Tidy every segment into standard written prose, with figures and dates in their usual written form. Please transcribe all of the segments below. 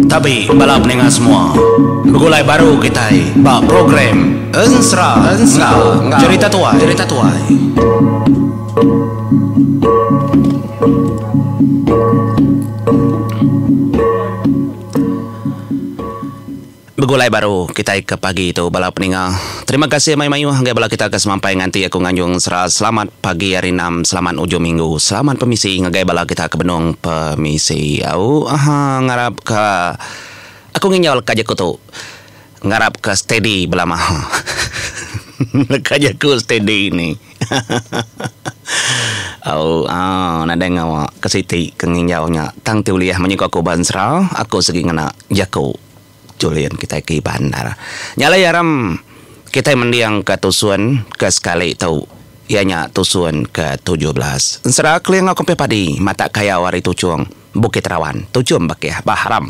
Tabi bala peninga semua. Begulai baru kitai ba program Ensera enggau Jerita Tuai. Jerita Tuai. Begulai baru kitai ke pagi tu bala peninga. Terima kasih mayuh-mayuh ngagai bala kita ke semampai nganti aku nganjung ensera selamat pagi hari enam, selamat ujung minggu, selamat pemisi ngagai bala kita ke benung pemisi. Au aha ngarap ka aku nginjau leka jaku tu ngarap ka steady belama. Leka jaku steady ni. Au aaa nadai ngawa ke siti ke nginjau nya tang ti ulih munyi ku aku ba ensera aku sigi ngena jaku. Julin kitai ke Iban endar. Nya alai aram kitai mendingka tusun ke sekali tu iya nya tusun ke 17. Ensera Keling enggau Kempih Padi matak kayau ari Tuchung Bukit Rawan, Tuchum Bakih ba Haram.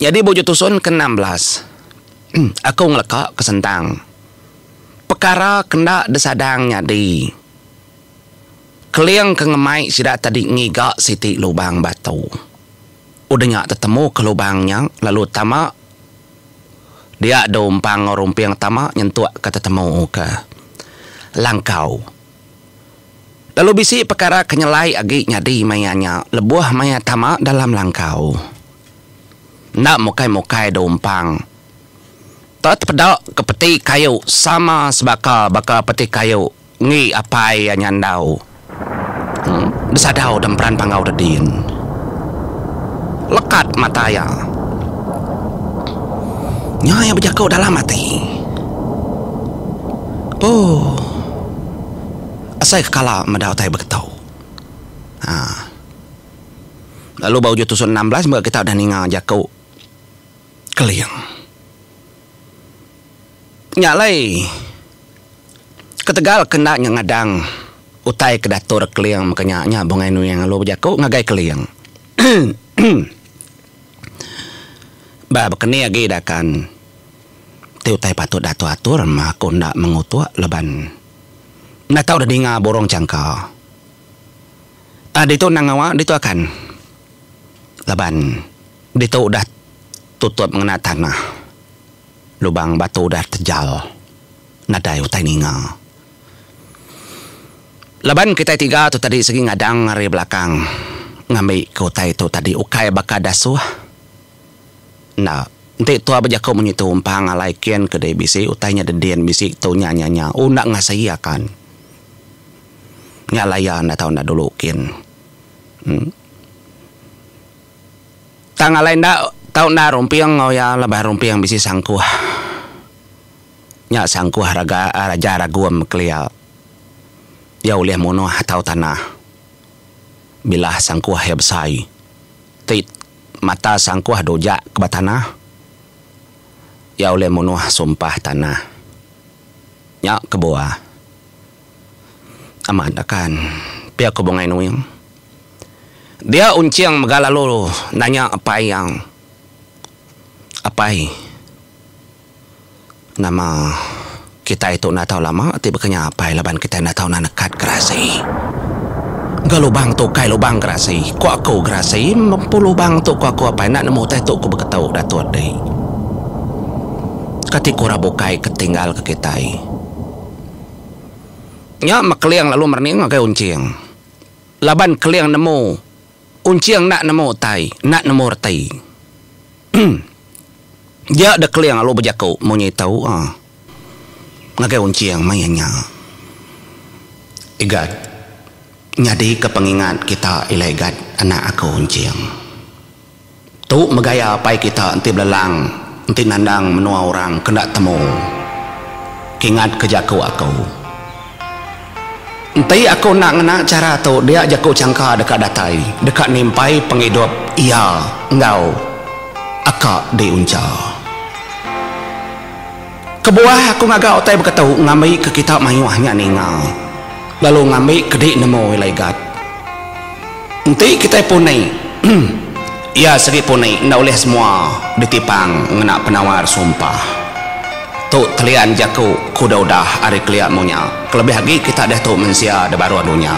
Nyadi ba ujung tusun ke 16 aku ngeleka ke sentang pekara ke enda disadang nyadi Keling ke ngemai sida tadi ngiga siti lubang batu. Udah nya tetemu ke lubang nya lalu tama dia dau empang enggau rumping tama nyentuk ke tetemu ke langkau. Lalu bisi pekara ke nyelai agi nyadi maya nya lebuh maya tama dalam langkau. Enda mukai-mukai dau empang te tepeda ke peti kayu sama sebaka baka peti kayu Enggi apai iya nyandau besadau demperan panggau dedin. Lekat mata iya. Nya iya bejaku dalam ati. Ooh. Asai ke kala meda utai beketu. Haa. Lalu ba ujung tusun 16 mega kita udah ninga jaku Keling. Nya alai, ketegal ke enda ngadang utai ke diatur Keling meka nya, nya Bungai Nuing lalu bejaku ngagai Keling. Ba bekeni agi dakan ti utai patut diatur-atur meh aku enda mengutuk laban enda tau didinga burung changka. Aa ditu endang ngawa ditu akan laban ditu udah tutup ngena tanah. Lubang batu udah tejal nadai utai ninga. Laban kitai tiga tu tadi sigi ngadang ari belakang ngambi ke utai tu tadi ukai baka dasuh. Enda enti tua bejaku munyi tu umpang alai kin ke dei bisi utai nya dedin bisi tu nya nya nya enda ngasai akan. Nya alai iya enda tau enda dulu kin. Em. Tang alai enda tau enda rumping enggau iya laban rumping bisi sangkuh. Nya sangkuh raga Raja Ragum kelia. Iya ulih munuh atau tanah. Bilah sangkuh iya besai. Ti mata sangkuh dujak ke ba tanah, iya ulih munuh sumpah tanah. Nya kebuah. Amat akan, pia ku Bungai Nuing. Dia Unching mega lalu nanya apai iya. Apai, nama kitai tu enda tau lama ti baka nya apai laban kitai enda tau nekat gerasi. Ga lubang tu ukai lubang gerasi. Ku aku gerasi empu lubang tu ku aku apai enda nemu utai tu ku beketu Datuk ti. Kati ku orang bukai ke tinggal ke kitai. Nya meh Keling lalu merening ngagai Unching. Laban Keling nemu, Unching enda nemu utai, enda nemu reti. Dia deh Keling lalu bejaku munyi tu ngagai Unching maya nya. Igat, nyadika pengingat kita ila Igat anak aku Unching. Tu megaya apai kita enti belelang enti nandang menua orang ke enda temu. Kingatka jaku aku. Enti aku enda ngena chara tu dia jaku changka deka datai deka nimpai pengidup iya enggau aka diuncha. Kebuah aku ngaga utai beketu ngambika kita mayuh nya ninga lalu ngambika di nemu ila igat. Enti kitai puni, iya sigi puni enda ulih semua ditipang ngena penawar sumpah. Tu telian jaku ke udah-udah ari kelia munya kelebih agi kita diatu mensia da baruh dunya.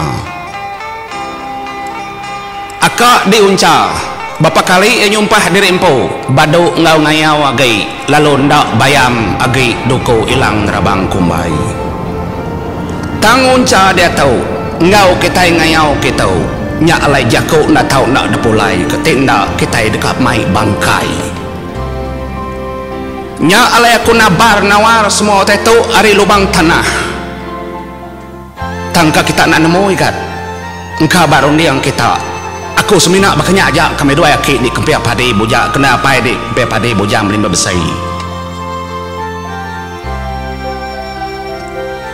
Aka di Uncha, bapa kali iya nyumpah diri empu badu enggau ngayau agi lalu enda bayam agi duku ilang nerabang kumbai. Tang Uncha diatu enggau kitai ngayau kitu, nya alai jaku enda tau enda dipulai ke ti enda kitai deka mai bangkai. Nya alai aku nabar nawar semua utai tu ari lubang tanah. Tang ka kita enda nemu igat. Engka ba runding kita, aku semina baka nya aja kami duai aki di Kempia Padi Buja kena apai di Kempia Padi Bujang Belimba Besi.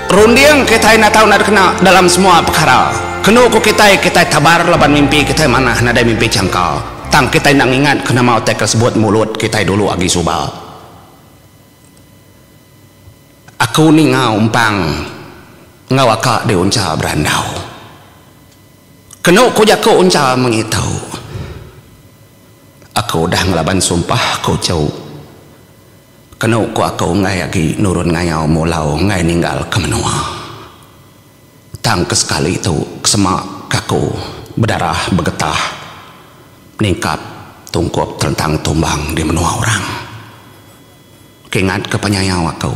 Runding kitai enda tau enda dikena dalam semua pekara. Kenu ku kitai, kitai tabar laban mimpi kitai manah nadai mimpi changka. Tang kitai enda ngingatka nama utai ke sebut mulut kitai dulu agi suba. Aku ninga umpang enggau aka di uncha berandau. Kenu ku jaku uncha munyi tu, Aku udah ngelaban sumpah ku chu. Kenu ku aku enggai agi nurun ngayau mulau enggai ninggal ke menua. Tang ke sekali tu kesema ke aku bedarah begetah ningkap tungkup terentang tumbang di menua orang. Kingatka penyayau aku.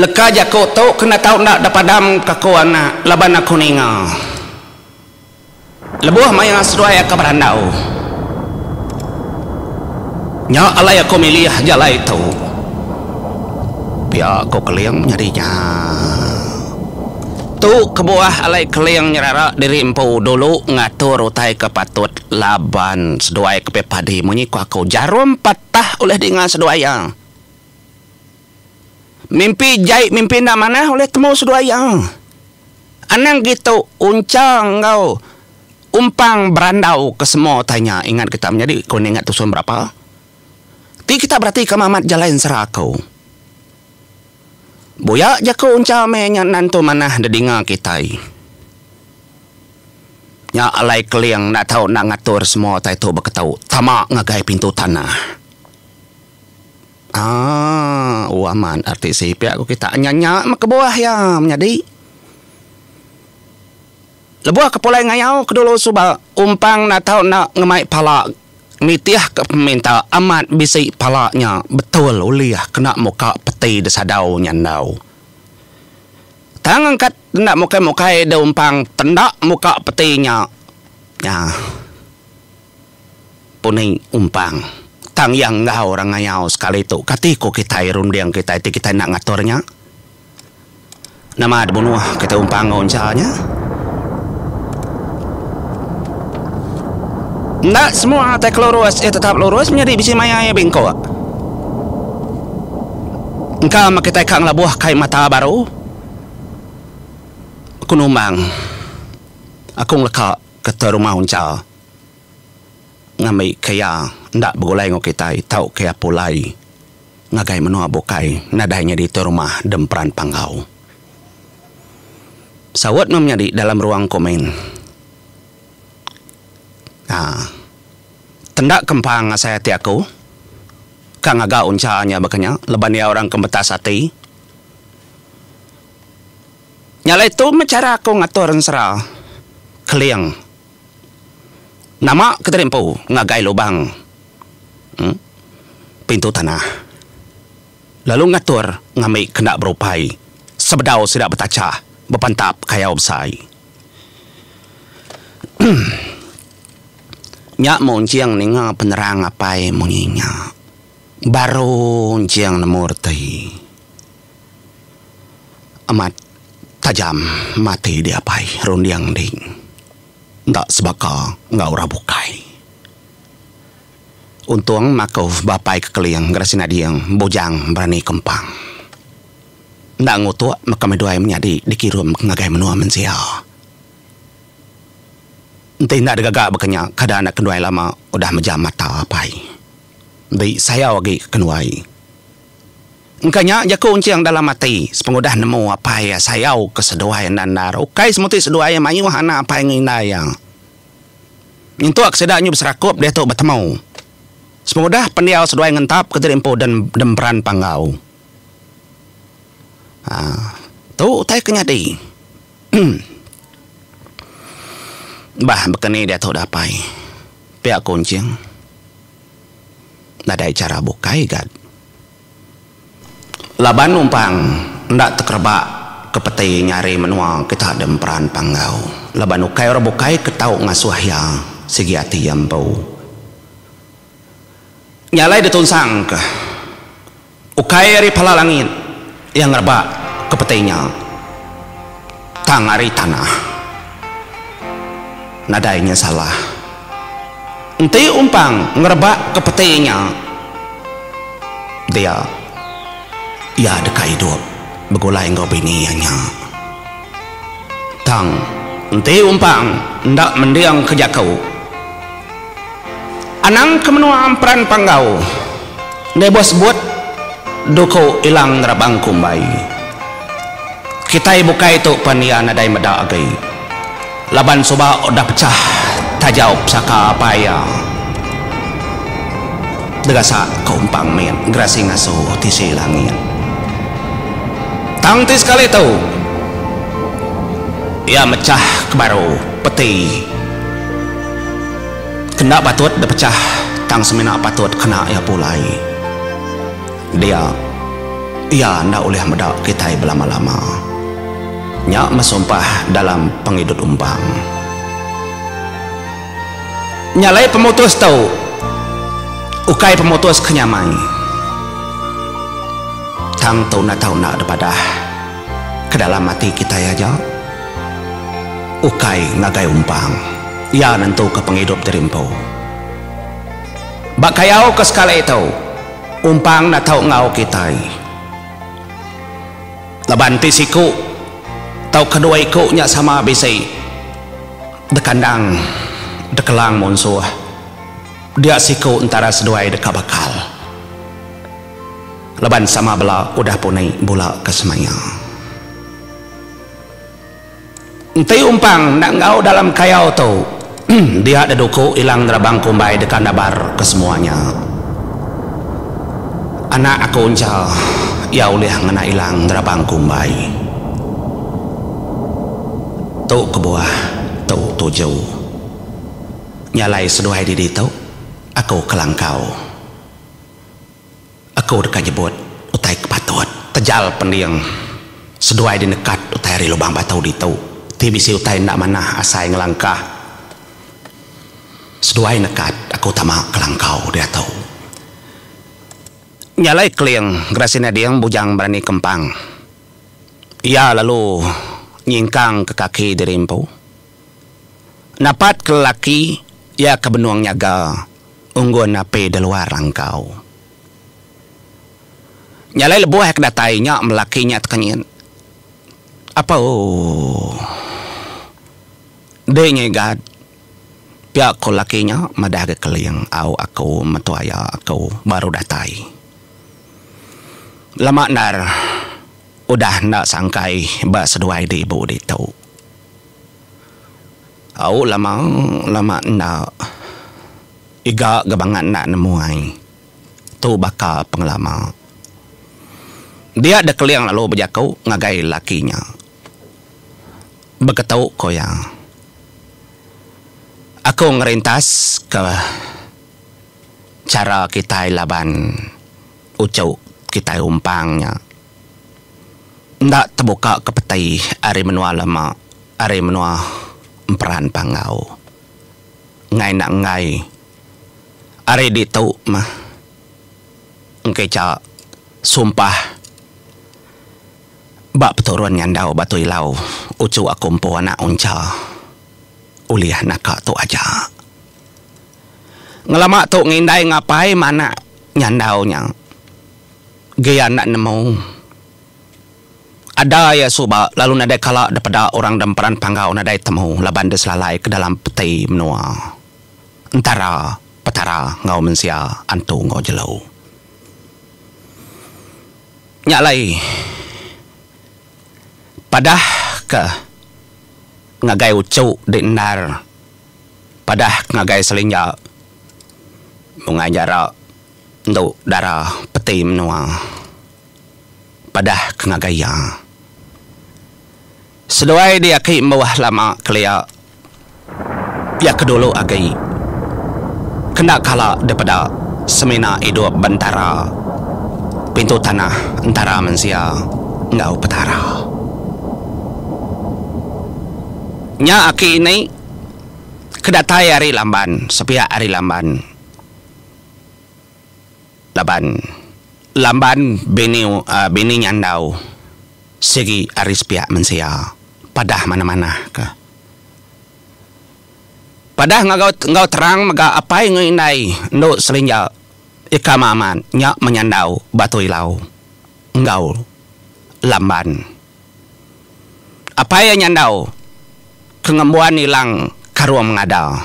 Leka jaku tu kena tau enda dapadam ka aku anak laban aku ninga. Lebuh maya seduai aku berandau. Nya alai aku milih jalai tu. Pia ku Keling nyadi nya. Tu kebuah alai Keling nyerara diri empu dulu ngatur utai ke patut laban seduai ke pia padi munyi ku aku jarum patah ulih dinga seduai iya. Mimpi jai mimpi enda manah ulih temu seduai iya. Anang gitu uncha enggau umpang berandau ke semua utai nya ingat kita menyadi ku ningat tusun berapa. Ti kita beratika amat jalai ensera aku. Buya jaku uncha meh nya nantu manah dedinga kitai. Nya alai Keling enda tau enda ngatur semua utai tu beketu tama ngagai pintu tanah. Aaa oh amat RTC pia ku kita nya nya meh kebuah iya menyadi. Lebuh ke pulai ngayau ke dulu suba umpang enda tau enda ngemai pala. Nitihka peminta amat bisi pala nya betul ulih kena muka peti desadau nyandau. Tang angkat enda mukai-mukai de umpang tenda muka peti nya. Nya. Puni umpang. Tang iya enggau orang ngayau sekali tu kati ku kitai runding kitai ti kitai enda ngatur nya. Nama dibunuh kitai umpang enggau encha nya? Enda semua tai ke lurus iya tetap lurus menyadi bisi maya iya bingkok. Engka meh kitai ka ngelabuh kai mata baru. Aku numbang. Aku ngeleka ke tuai rumah uncha ngambi ke iya enda begulai enggau kitai tauka iya pulai. Ngagai menua bukai nadai nyadi tuai rumah Demperan Panggau. Saut meh menyadi dalam ruang komen. Haa. Tenda kempang asai ati aku ka ngaga uncha nya baka nya laban iya orang ke metas ati. Nya alai tu meh chara aku ngatur ensera Keling. Nama kediri empu ngagai lubang pintu tanah lalu ngatur ngambi kena berupai sebedau sida betachah bepantap kayau besai. Nya munching ninga penerang apai munyi nya. Baru enching nemu reti. Amat tajam mati di apai runding di enda sebaka enggau orang bukai. Untung maku bapai ke keling gerasi nading bujang berani kempang. Enda ngutuk meka meh duai menyadi dikirum ngagai menua mensia. Enti enda digaga baka nya kada anak kenduai lama udah mejam mata apai. Enti sayau agi ke kenduai. Engka nya jaku Unching dalam ati sepengudah nemu apai iya sayau ke seduai enda endar ukai semuti seduai iya mayuh anak apai enggau indai iya. Nyentuk ke sida nyu beserakup diatu betemu. Sepengudah pendiau seduai ngentap ke diri empu den Demperan Panggau. Haa tu utai ke nyadi. Bah baka ni diatu dapai pia ku Unching. Nadai chara bukai gad. Laban numpang enda tekerebak ke peti nyari menua kita di Emperan Panggau laban ukai orang bukai ke tau ngasuh iya sigi ati iya empu. Nya alai ditunsang ke ukai ari pala langit iya ngerebak ke peti nya tang ari tanah. Nadai nya salah. Enti umpang ngerebak ke peti nya dia iya deka idup begulai enggau bini iya nya. Tang enti umpang enda mending ke jaku anang ke menua Emperan Panggau ndai buah sebut duku ilang nerabang kumbai. Kitai bukai tu pen iya nadai meda agi. Laban suba udah pechah tajau pesaka apai iya. Degasak ke umpang mit gerasi ngasu tisi langit. Tang ti sekali tu iya mechah ke baru peti ke enda patut dipechah tang semina patut kena iya pulai. Dia, iya enda ulih meda kitai belama-lama. Nya meh sumpah dalam pengidup umpang. Nya alai pemutus tu ukai pemutus ke nyamai. Tang tu enda tau enda dipadah ke dalam ati kitai aja. Ukai ngagai umpang, iya nentuka pengidup diri empu. Ba kayau ke sekali tu, Umpang enda tau enggau kitai. Laban enti siku tauka dua iku nya sama bisi dekandang dekelang munsuh, dia siku entara seduai deka bakal. Laban sama bela udah puni bula ke semaya. Enti umpang enda enggau dalam kayau tu, dia deduku ilang nerabang kumbai deka nabar ke semua nya. Anak aku encha iya ulih ngena ilang nerabang kumbai. Tu kebuah tu tuju. Nya alai seduai di ditu, aku kelangkau. Aku deka nyebut utai ke patut. Tejal pending seduai dinekat utai ari lubang batu ditu ti bisi utai enda manah asai ngelangkah. Seduai nekat aku tama ke langkau diatu. Nya alai Keling Gerasi Nading Bujang Berani Kempang. Iya lalu nyingkang ke kaki diri empu. Napat ke lelaki iya ke benung nyaga Unggun api di luar langkau. Nya alai lebuh iya ke datai nya melaki nya tekenyit. Apoo. Dei nya igat. Pia ko laki nya madah ga Keling au aku mentua iya aku baru datai. Lama endar udah enda sangkai ba seduai di ibu ditu. Au lama lama enda iga ga bangat enda nemu ai. Tu baka pengelama. Dia deh Keling lalu bejaku ngagai laki nya. Beketu ko iya. Aku ngerintas ke chara kitai laban uchu kitai umpang nya. Enda tebuka ke peti ari menua lama ari menua Emperan Panggau. Enggai enda enggai ari ditu mah engkecha sumpah ba peturun nyandau Batu Ilau uchu aku empu anak Uncha ulih naka tu aja. Ngelama tu ngindai ngapai mah anak nyandau nya. Gia enda nemu. Ada iya suba lalu nadai kala dipeda orang demperan Panggau nadai temu laban diselalai ke dalam peti menua entara Petara enggau mensia antu enggau jelu. Nya alai padah ke ngagai uchu di endar padah ke ngagai selinja bungai jara. Endu dara peti menua padah ke ngagai iya. Seduai di aki embuh lama kelia. Iya ke dulu agi kenda kala dipeda semina idup ba entara pintu tanah entara mensia enggau Petara. Nya aki ini ke datai ari Lamban, sepiak ari Lamban. Laban Lamban bini bini Nyandau sigi ari sepiak mensia padah manah-manah ke. Padah ngagai enggau terang mega apai enggau indai endu selinja ika amat nya menyandau Batu Ilau enggau Lamban. Apai iya Nyandau ke ngembuan ilang karung mengada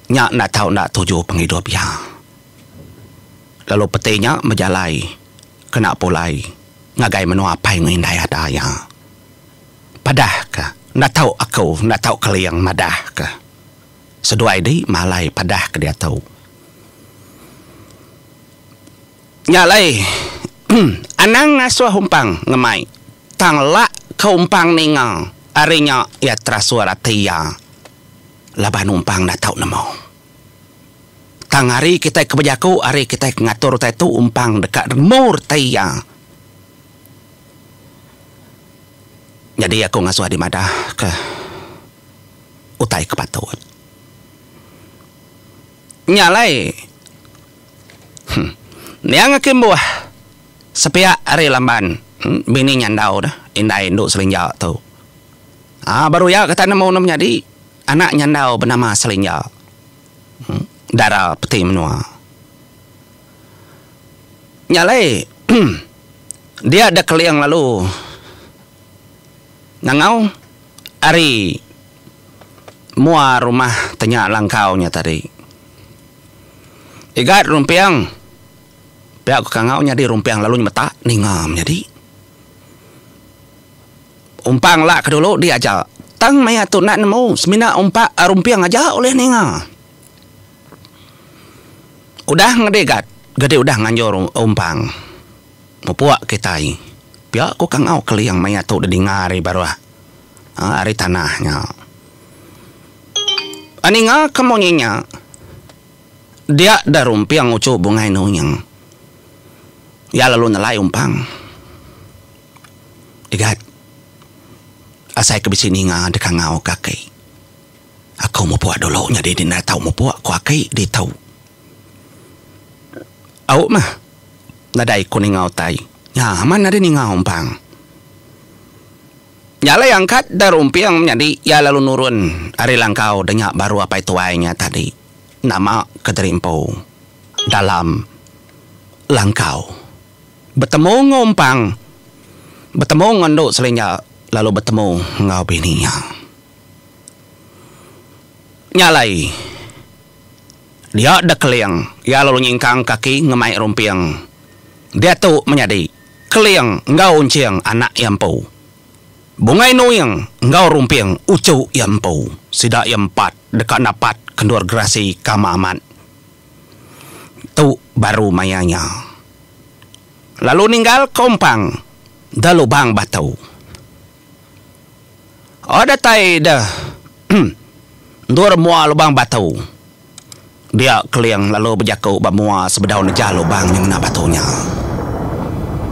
nya enda tau enda tuju pengidup iya. Lalu peti nya bejalai kena pulai ngagai menua apai enggau indai ada iya. Padah ka enda tau aku enda tau keling madah ka seduai di malai padah ke diatu. Nya alai anang ngasuh umpang ngemai tang lak ke umpang ninga ari nya iya terasur ati iya laban umpang enda tau nemu. Tang ari kitai ke bejaku ari kitai ke ngatur utai tu umpang deka nemu reti iya. Nyadi aku ngasuh adi madah ke utai ke patut. Nya alai huh niang aki embuh sepiak ari lamban bini nyandau deh indai endu selinja tu. Aa baru iya ke tak nemu ne menyadi anak nyandau benama Selinja dara peti menua. Nya alai dia deh keling lalu ngangau ari mua rumah tenya langkau nya tadi. Igat rumping pia ku kangau nyadi rumping lalu nyemetak ninga menyadi. Umpang la ke dulu dia aja tang maya tu enda nemu semina umpa rumping aja ulih ninga. Udah ngedigat gedi udah nganjur umpang mupuk kitai pia ku kangau keling maya tu didinga ari baruh ari tanah nya. Ninga ke munyi nya dia da rumping uchu bungai nuing iya lalu nelai umpang igat asai ke bisi ninga dikangau ke aki. Aku mupuk dulu nyadi dina tau mupuk ku aki ditu. Au mah nadai ku ninga utai. Nya amat nadai ninga umpang. Nya alai angkat da rumping menyadi iya lalu nurun ari langkau da nya baru apai tuai nya tadi nama ke diri empu dalam langkau. Betemu enggau umpang, betemu enggau endu selinja lalu betemu enggau bini iya. Nya alai, dia deh Keling, iya lalu nyingkang kaki ngemai rumping. Diatu menyadi, Keling enggau Unching anak iya empu. Bungai Nuing enggau Rumping uchu iya empu. Sida iya empat deka napat kendur gerasi kama amat. Tu baru maya nya. Lalu ninggal ke umpang da lubang batu. Oh datai deh endur mua lubang batu. Dia Keling lalu bejaku ba mua sebedau nejah lubang nya ngena batu nya.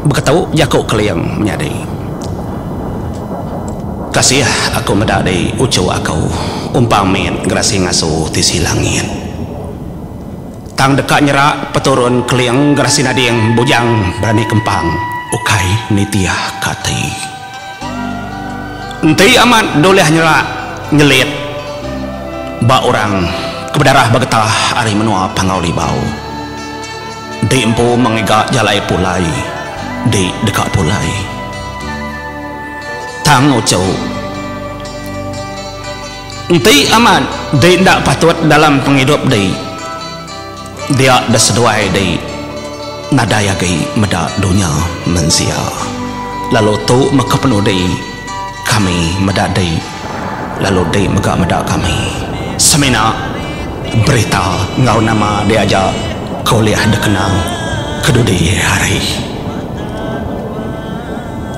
Beketu jaku Keling menyadi. Kasih aku meda di uchu aku umpang mit gerasi ngasu tisi langit. Tang deka nyerak peturun Keling Gerasi Nading Bujang Berani Kempang ukai nitih ka ati. Enti amat dulih nyerak nyelit ba orang ke bedarah begetah ari menua Panggau Libau. Di empu mengiga jalai pulai di deka pulai. Tang uchu. Enti amat di enda patut dalam pengidup di, dia da seduai di nadai agi meda dunya mensia. Lalu tu meh kepenudi kami meda di lalu di mega meda kami. Semina berita enggau nama di aja ke ulih dikenang kedudi hari.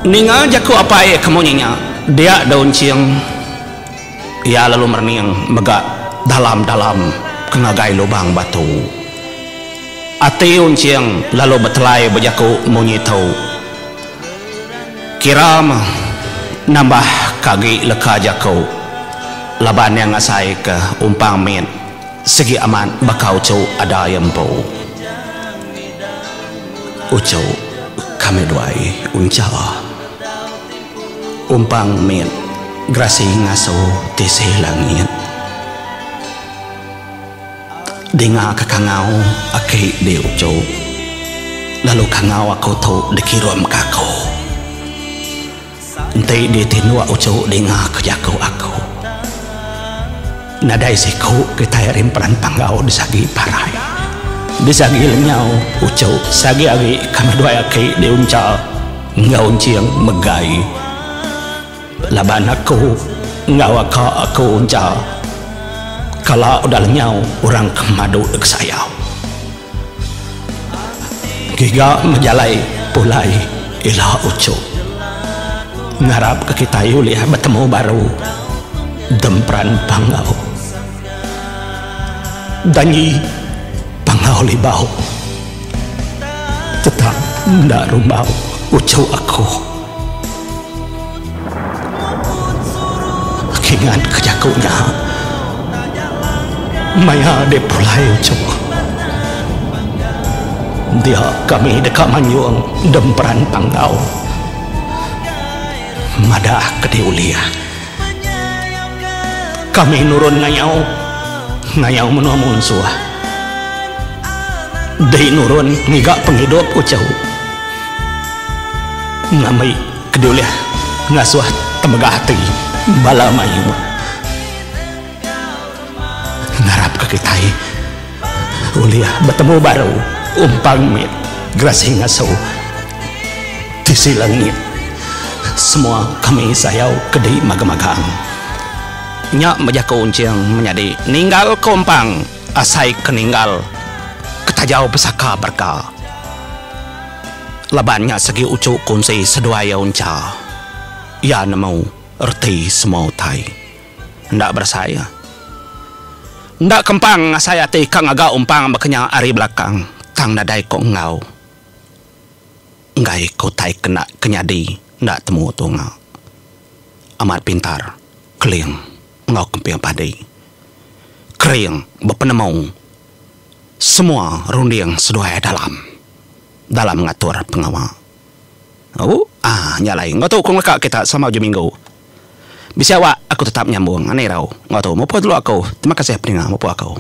Ninga jaku apai ke munyi nya dia da Unching. Iya lalu merening mega dalam-dalam ke ngagai lubang batu. Ati Unching lalu betelai bejaku munyi tu. Kira meh nambah ka agi leka jaku laban iya ngasai ke umpang mit sigi amat baka uchu ada iya empu. Uchu kami duai uncha. Umpang mit gerasi ngasu tisi langit. Dinga ke kangau aki di uchu lalu kangau aku tu dikirum ke aku. Enti di tinduk uchu dinga ke jaku aku. Nadai siku kitai ari emperan panggau disagi parai. Disagi lenyau uchu sagi agi kami duai aki di uncha enggau enching megai. Laban aku enggau aka aku uncha kala udah lenyau orang ke madu dek sayau. Giga meh jalai pulai ila uchu. Ngarap ke kitai ulih betemu baru demperan panggau. Danji panggau libau tetap enda rumbau uchu aku. Kingat ke jaku nya maya deh pulai uchu. Dia kami deka manjung demperan panggau madah ke diulih. Kami nurun ngayau ngayau menua munsuh. Dei nurun ngiga pengidup uchu. Ngambi ke diulih ngasuh temegah ati bala mayuh. Ngarapka kitai ulih betemu baru umpang mit gerasi ngasu tisi langit. Semua kami sayau kedi magang-magang. Nya bejaku Unching menyadi ninggalka umpang asai ke ninggal ke tajau pesaka berega. Laban nya segi uchu kunsi seduai iya uncha. Iya nemu reti semua utai. Enda berasai iya. Enda kempang ngasai ati ka ngaga umpang baka nya ari belakang tang nadai ko enggau. Enggai ke utai kena ke nyadi enda temu tunga. Amat pintar Keling enggau Kemping Padi. Kering bepenemu. Semua runding seduai dalam dalam ngatur pengawa. Au ah nya alai enggau tu ku ngeleka kita selama ujung minggu. Bisi awak aku tetap nyambung anih irau enggau tu mupuk dulu aku. Terima kasih peninga mupuk aku.